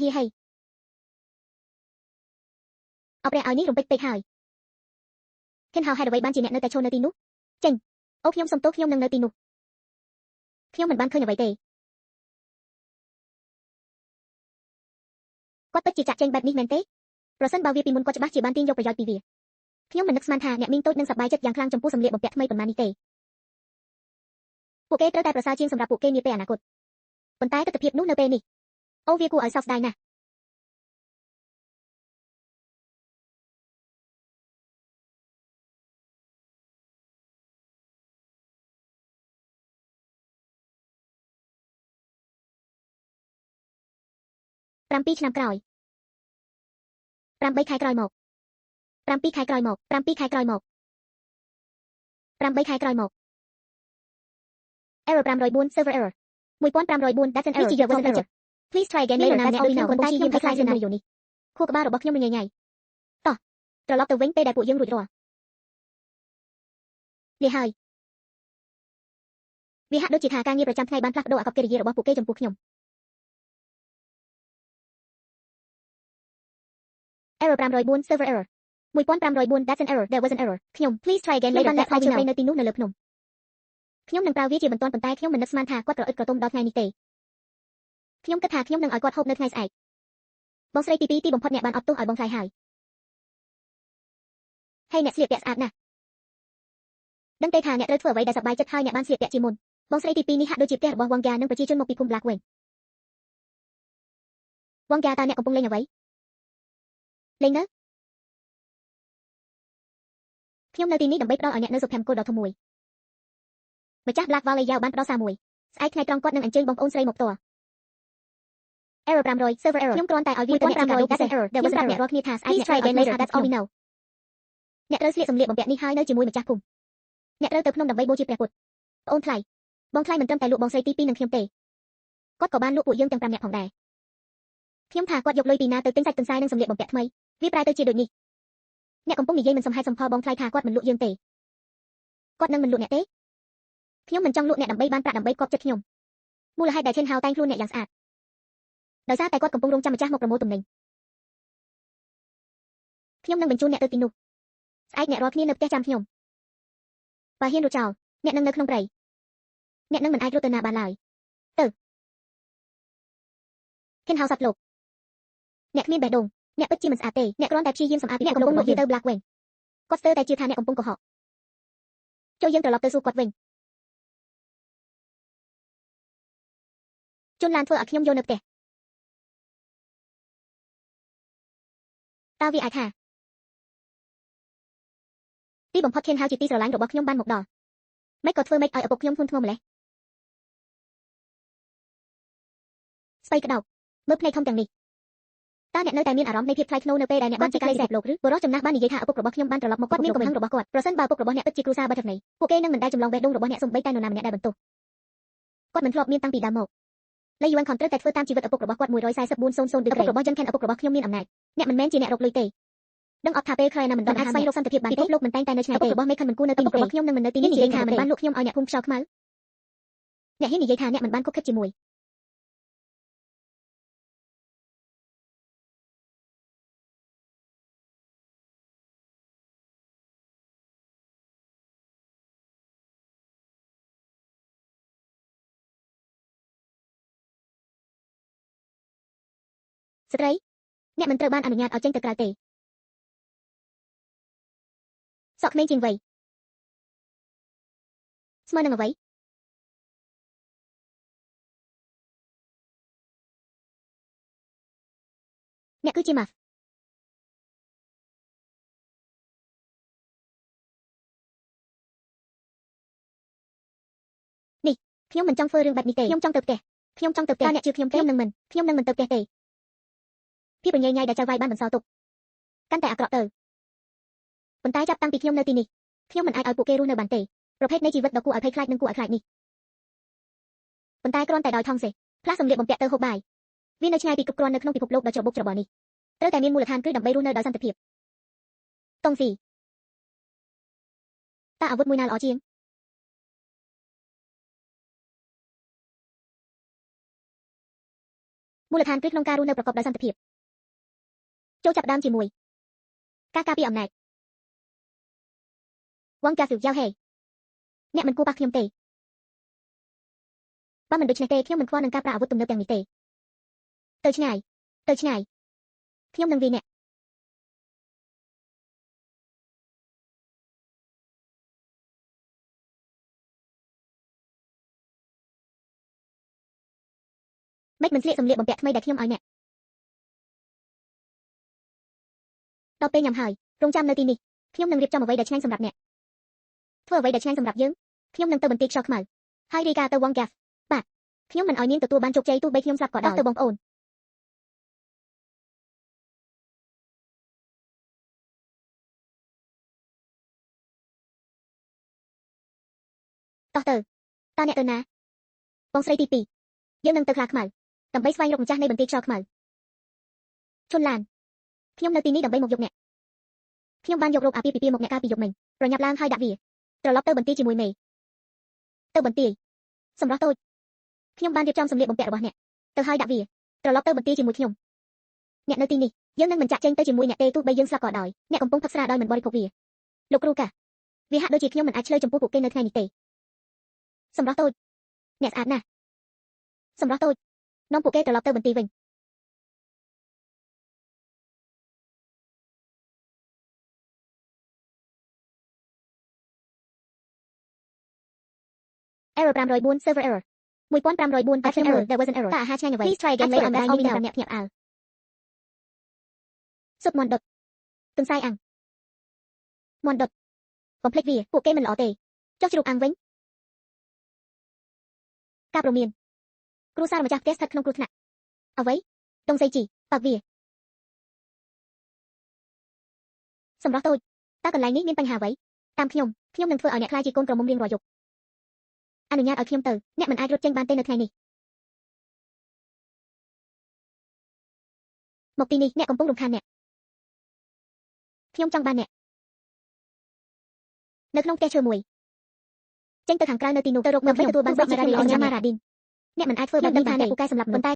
ហៀហេអបព្រះឲ្យនេះរំពេចពេកហើយ ខិនហៅហេតុអ្វីបានជាអ្នកនៅតែឈរនៅទីនោះចេញអូខ្ញុំសុំទោសខ្ញុំនឹងនៅទីនោះខ្ញុំមិនបានឃើញអ្វីទេគាត់ពិតជាចាក់ចេញបែបនេះមែនទេប្រសិនបើវាពីមុនគាត់ច្បាស់ជាបានទាញយកប្រយោជន៍ពីវាខ្ញុំមិននឹកស្មានថាអ្នកមីងតូចនឹងសប្បាយចិត្តយ៉ាងខ្លាំងចំពោះសម្លៀកបំពាក់ថ្មីប៉ុន្មាននេះទេពួកគេត្រូវតែប្រសើរជាងសម្រាប់ពួកគេនាពេលអនាគតប៉ុន្តែទិដ្ឋភាពនោះនៅពេលនេះអូវាគួរឲ្យសោកស្ដាយណាស់7ឆ្នាំក្រោយ8ខែក្រោយមក7ខែក្រោយមក7ខែក្រោយមក8ខែក្រោយមក Error 504 server error 1504 that's an error នេះជា was an error Please try again later. That's all we know. ប៉ុន្តែខ្ញុំភ័យខ្លាចសេណារីយ៉ូនេះខួរក្បាលរបស់ខ្ញុំរញ៉េញ៉ៃតោះត្រឡប់ទៅវិញពេលដែលពួកយើងរួចរាល់នេះហើយវាហាក់ដូចជាថាការងារប្រចាំថ្ងៃបានផ្លាស់ប្ដូរអាកប្បកិរិយារបស់ពួកគេចំពោះខ្ញុំ Error 504 server error 1504 that's an error there was an error ខ្ញុំ Please try again later. That's all we know នៅទីនោះនៅលើភ្នំខ្ញុំនឹងប្រើវាជាបន្ទាន់ប៉ុន្តែខ្ញុំមិននឹកស្មានថាគាត់ក្រអឹតក្រទុំដល់ថ្ងៃនេះទេខ្ញុំគិតថាខ្ញុំនឹងឲ្យគាត់ហូបនៅថ្ងៃស្អែកបងស្រីទី2ទីបំផុតអ្នកបានអត់ទោសឲ្យបងថ្លៃហើយហើយអ្នកស្លៀកពាក់ស្អាតណាស់ដឹងទេថាអ្នកត្រូវធ្វើអ្វីដែលសប្បាយចិត្តហើយអ្នកបានស្លៀកពាក់ជាមុនបងស្រីទី2នេះហាក់ដូចជាផ្ទះរបស់វងកានិងប្រជាជនមកពីភូមិ Black វិញវងកាតើអ្នកកំពុងលេងអ្វីលេងនៅខ្ញុំនៅទីនេះដើម្បីផ្ដល់ឲ្យអ្នកនូវសុភមង្គលដ៏ធំមួយម្ចាស់ Black Valley យ៉ាវបានផ្ដល់សារមួយស្អែកថ្ងៃត្រង់គាត់នឹងអញ្ជើញបងប្អូនស្រីមកផ្ទាល់ Error 500 server error ខ្ញុំគ្រាន់តែឲ្យវាទៅអ្នក500 that's an error there was an error អ្នករាល់គ្នាថាស្អែកអ្នក try again later that's all we know អ្នកត្រូវស្លៀកសម្លៀកបំពាក់នេះហើយនៅជាមួយម្ចាស់ភូមិអ្នកត្រូវទៅភ្នំដើម្បីបូជាព្រះពុទ្ធប្អូនថ្លៃបងថ្លៃមិនត្រឹមតែលក់បងស្រីទី2នឹងខ្ញុំទេគាត់ក៏បានលក់ពួកយើងទាំង5នាក់ផងដែរខ្ញុំថាគាត់យកលុយពីណាទៅទិញសាច់ទន្សាយនិងសម្លៀកបំពាក់ថ្មីវាប្រែទៅជាដូចនេះអ្នកកំពុងនិយាយមិនសមហេតុសមផលបងថ្លៃថាគាត់មិនលក់យើងទេគាត់នឹងមិនលក់អ្នកទេខ្ញុំមិនចង់លក់អ្នកដើម្បីបានប្រាក់ដើម្បីគប់ចិត្តខ្ញុំមូលហេតុដែលឈិនហៅតែងខ្លួនអ្នកយ៉ាងស្អាតដោយសារតែគាត់កំពុងរងចាំម្ចាស់មកប្រមូលទំនិញខ្ញុំនឹងបញ្ជូនអ្នកទៅទីនោះស្អែកអ្នករាល់គ្នានៅផ្ទះចាំខ្ញុំបើហ៊ានរត់ចោលអ្នកនឹងនៅក្នុងព្រៃអ្នកនឹងមិនអាចរត់ទៅណាបានឡើយទៅឈិនហៅសត្វលោកអ្នកគ្មានបេះដូងអ្នកពិតជាមិនស្អាតទេអ្នកគ្រាន់តែព្យាយាមសម្អាតអ្នកកំពុងលក់វាទៅ Black វិញគាត់ស្ទើរតែជឿថាអ្នកកំពុងកុហកចូលយើងត្រឡប់ទៅសួរគាត់វិញជន់ឡានធ្វើឲ្យខ្ញុំយកនៅផ្ទះតើវាអាចថាទីបំផុតខេនហៅជាទីស្រឡាញ់របស់ខ្ញុំបានមកដល់មិនក៏ធ្វើម៉េចឲ្យឪពុកខ្ញុំធ្ងន់ធ្ងរម្ល៉េះស្បៃក្តោបមើលភ្នែកធំទាំងនេះតើអ្នកនៅតែមានអារម្មណ៍នៃភាពថ្លៃថ្នូរនៅពេលដែលអ្នកបានជាការពិភពលោកឬបុរសចំណាស់បាននិយាយថាឪពុករបស់ខ្ញុំបានត្រឡប់មកគាត់មានកំហឹងរបស់គាត់ប្រសិនបើឪពុករបស់អ្នកពិតជាគ្រួសារបាត់នេះពួកគេនឹងមិនដែលចម្លងបេះដូងរបស់អ្នកសូម្បីតែនរណាម្នាក់ដែលបន្ទោសគាត់មិនធ្លាប់មានតាំងពីដើមមកលីយួនខនត្រូវតែធ្វើតាមជីវិតឪពុករបស់គាត់14400ដឺក្រេឪពុករបស់យិនខេនឪពុករបស់ខ្ញុំមានអំណាចអ្នកមិនមែនជាអ្នករកលុយទេដឹងអត់ថាពេលខ្លះណាមិនដឹងអាចស្វែងរកសន្តិភាពបានទេពិភពលោកមិនតែងតែនៅឆ្ងាយទេឪពុករបស់មេខិនមិនគួរនៅទីនេះទេឪពុករបស់ខ្ញុំនឹងមិននៅទីនេះនិយាយថាមិនបានលក់ខ្ញុំឲ្យអ្នកភូមិខ្យល់ខ្មៅអ្នកហ៊ាននិយាយថាអ្នកមិនបានខុបខិតជាមួយស្ត្រីអ្នកមិនត្រូវបានអនុញ្ញាតឲ្យចេញទៅក្រៅទេសក់ក្មេងជាងវ័យស្មើនឹងអ្វីអ្នកគឺជាម៉ាហ្វនេះខ្ញុំមិនចង់ធ្វើរឿងបែបនេះទេខ្ញុំចង់ទៅផ្ទះខ្ញុំចង់ទៅផ្ទះតើអ្នកជឿខ្ញុំទេខ្ញុំនឹងមិនទៅផ្ទះទេភាពរញ៉េញ៉ៃដែលចៅវាយបានបន្សល់ទុកកាន់តែអាក្រក់ទៅប៉ុន្តែចាប់តាំងពីខ្ញុំនៅទីនេះខ្ញុំមិនអាចឲ្យពួកគេរស់នៅបានទេប្រភេទនៃជីវិតដ៏គួរឲ្យភ័យខ្លាចនិងគួរឲ្យខ្លាចនេះប៉ុន្តែគ្រាន់តែដោយថងសេះផ្លាស់សម្លៀកបំពាក់ទៅហូបបាយវានៅឆ្ងាយពីគ្រប់គ្រាន់នៅក្នុងពិភពលោកដ៏ច្របូកច្របល់នេះត្រូវតែមានមូលដ្ឋានគ្រឹះដើម្បីរស់នៅដោយសន្តិភាពតុងស៊ីតើអាវុធមួយណាល្អជាង មូលដ្ឋានគ្រឹះក្នុងការរស់នៅប្រកបដោយសន្តិភាពចូលចាប់ផ្ដើមជាមួយការការពារអំណាចវងកាហ្វយ៉ាវហេអ្នកមិនគួរប៉ះខ្ញុំទេបើមិនដូច្នេះទេខ្ញុំមិនខ្វល់នឹងការប្រើអាវុធទំនើបទាំងនេះទេទៅឆ្ងាយទៅឆ្ងាយខ្ញុំនឹងវាយអ្នកមិនមិនស្លៀកសម្លៀកបំពាក់ថ្មីដែលខ្ញុំឲ្យអ្នកដល់ពេលញ៉ាំហើយរងចាំនៅទីនេះខ្ញុំនឹងរៀបចំអ្វីដែលឆ្ងាញ់សម្រាប់អ្នកធ្វើអ្វីដែលឆ្ងាញ់សម្រាប់យើងខ្ញុំនឹងទៅបន្ទាយខ្យល់ខ្មៅហើយរាយការណ៍ទៅវងកាហ្វបាទខ្ញុំមិនឲ្យនាងទទួលបានជោគជ័យទោះបីខ្ញុំស្លាប់ក៏ដោយទៅបងប្អូនតោះទៅតើអ្នកទៅណាបងស្រីទី2យើងនឹងទៅខ្លាខ្មៅដើម្បីស្វែងរកម្ចាស់នៃបន្ទាយខ្យល់ខ្មៅឈុនឡានខ្ញុំនៅទីនេះដើម្បីមកយកអ្នកខ្ញុំបានយករោគអាពាហ៍ពិពាហ៍មកអ្នកកាលពីយប់មិញប្រញាប់ឡើងហើយដាក់វាត្រឡប់ទៅបន្ទាយជាមួយមេទៅបន្ទាយសម្រស់តូចខ្ញុំបានរៀបចំសម្លៀកបំពាក់របស់អ្នកទៅហើយដាក់វាត្រឡប់ទៅបន្ទាយជាមួយខ្ញុំអ្នកនៅទីនេះយើងនឹងមិនចាក់ចេញទៅជាមួយអ្នកទេទោះបីយើងស្លាប់ក៏ដោយអ្នកកំពុងផឹកស្រាដោយមិនបរិភោគវាលោកគ្រូកាវាហាក់ដូចជាខ្ញុំមិនអាចឆ្លើយចំពោះពួកគេនៅថ្ងៃនេះទេសម្រស់តូចអ្នកស្អាតណាស់សម្រស់តូចនាំពួកគេត្រឡប់ទៅបន្ទាយវិញError 504 server error 1504 action error there was an error តើអាហារឆ្ងាញ់អ្វី Please try again later ម្ដាយមានតែអ្នកភ្ញាក់ផ្អើលស៊ុបមាន់ដុតទន្សាយអាំងមាន់ដុតកុំភ្លេចវាពួកគេមិនល្អទេចុះជ្រូកអាំងវិញការព្រមានគ្រួសារម្ចាស់ផ្ទះស្ថិតក្នុងគ្រោះថ្នាក់អ្វីដងសីជីបើកវាសម្រស់តូចតើកន្លែងនេះមានបញ្ហាអ្វីតាមខ្ញុំខ្ញុំនឹងធ្វើឲ្យអ្នកក្លាយជាកូនក្រមុំរៀងរាល់យប់អនុញ្ញាតឲ្យខ្ញុំទៅអ្នកមិនអាចរត់ចេញបានទេនៅថ្ងៃនេះមកទីនេះអ្នកកំពុងរំខានអ្នកខ្ញុំចង់បានអ្នកនៅក្នុងផ្ទះឈើមួយចេញទៅខាងក្រៅនៅទីនោះទៅរកមើលខ្ញុំទទួលបានស្លាករ៉ាឌីនញ៉ាម៉ារ៉ាឌីនអ្នកមិនអាចធ្វើបែបនេះបានអ្នកពូកែសម្រាប់ប៉ុន្តែ